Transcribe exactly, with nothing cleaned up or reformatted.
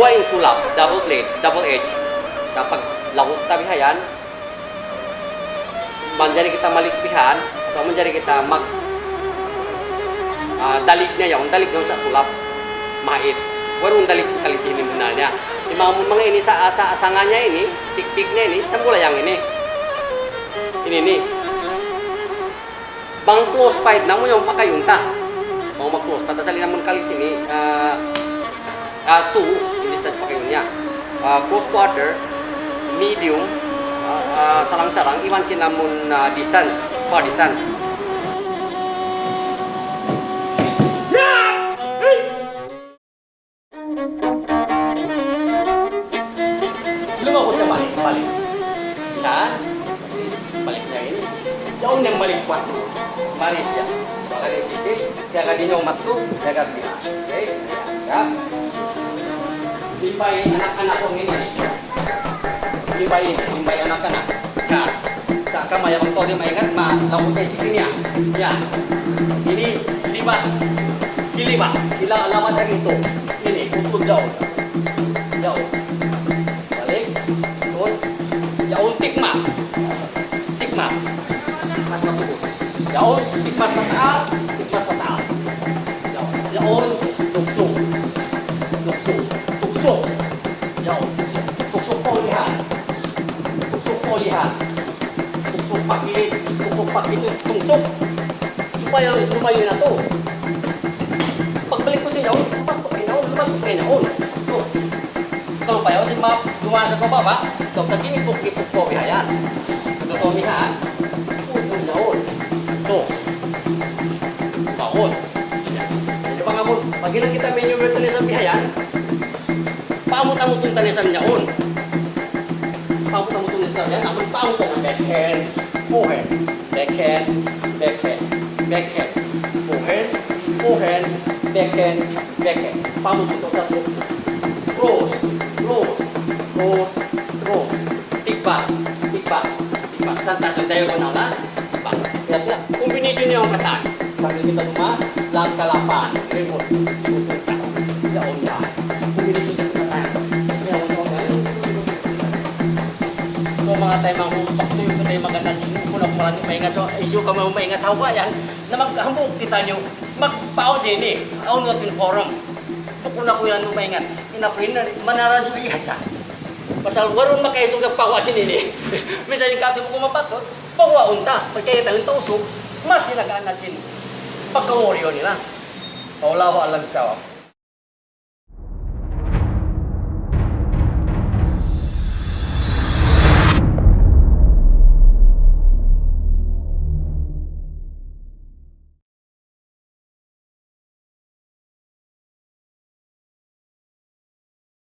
Wa in sulap, double blade, double edge. Sa' pag lagut ta bihayan, manjari kita malikpihan, atawa manjari kita mag-, ah, dalig niya yaun, dalig yaun sa' sulap. Mahait. Wayruun dalig sin kalis ini bunnal niya. Di' manga, manga ini sa', sa', sanga niya ini, tiktik niya ini, sambulayang ini. Ini, ini. Bang close fight namu' yan pakayun ta. Bang mag-close fight, asal in amun kalis ini, ah, ah, two, in distance pakayun niya. Ah, close quarter, medium, ah, ah, sarang-sarang, iban sin amun, ah, distance, far distance. Lumagut siya balik, balik. Yan. Balik niya ini. Yaun in balik kuwat. Maris siya. Baka di' sige. Kaya ka di' niya umat tu. Kaya ka biya'. Okay? Ya. Limbay anak-anak ku ini. Limbay ini. Limbay anak-anak. Ya. Sa' kamaya bang tau di' maingat, malagut in siki niya. Ya. Ini libas. Hilibas. Hila-, lamat lagi itu. Ini, utud daw. Yaun. Balik. Yaun. Yaun, tikmas. Tikmas. Tikmas matuud. Yaun, tikmas pataas. Tikmas pataas. Yaun. Yaun, tuksuk. Tuksuk. Tuksuk. Yaun, tuksuk. Tuksuk pa ulihan. Tuksuk pa ulihan. Tuksuk pa kilid. Tuksuk pa kilid. Tuksuk. Supaya lumayu' na tu. Pagbalik ku sin yaun, lumayu' na yaun, lumayu' na yaun. Tu. Kalu pa yaun, si ma-, lumayu' sa' ku baba', tu, tagimipuk-gipuk ku bihayan. Tu, tu, mihan. Tu, tu, yaun. Tu. Yaun. Jadi, bang amun, pag hinang kita maneuver ta na sa' bihayan, paamut-amutun ta na isab yaun. Paamut-amutun ta na isab yaun. Amun paamut ta na backhand, forehand, backhand, backhand, backhand, forehand, forehand, backhand, backhand. Paamutun ta isab. Cross, cross, cross, cross. Tigbas, tigbas, tigbas. Tantas in diagonal, ha? Bang, ya, ya. Kombinasyon niya in katan. Sambil kita luma, langkalapan, remote, remote. Yaun na. Kombinasyon niya in katan. Yaun, yaun, yaun. So, manga taymanghud, pagtuyu' kita in magad sin, bukun aku maran maingat. So, hisiyu kamu maingat, hawa yan. Na maghambuuk kitaniyu, magpaun sin ini. Awn nga pin forum. Bukun aku yan maingat. In aku in, manaraju ihat siya. Pasal wayruun makaisug nagpawa sin ini. Misan in katu' bukun mapatut. Bawa unta, pagkaya tayo tausug, mas sila kaanad sin pagka-warrior nila. Wallahu a'lam bissawab.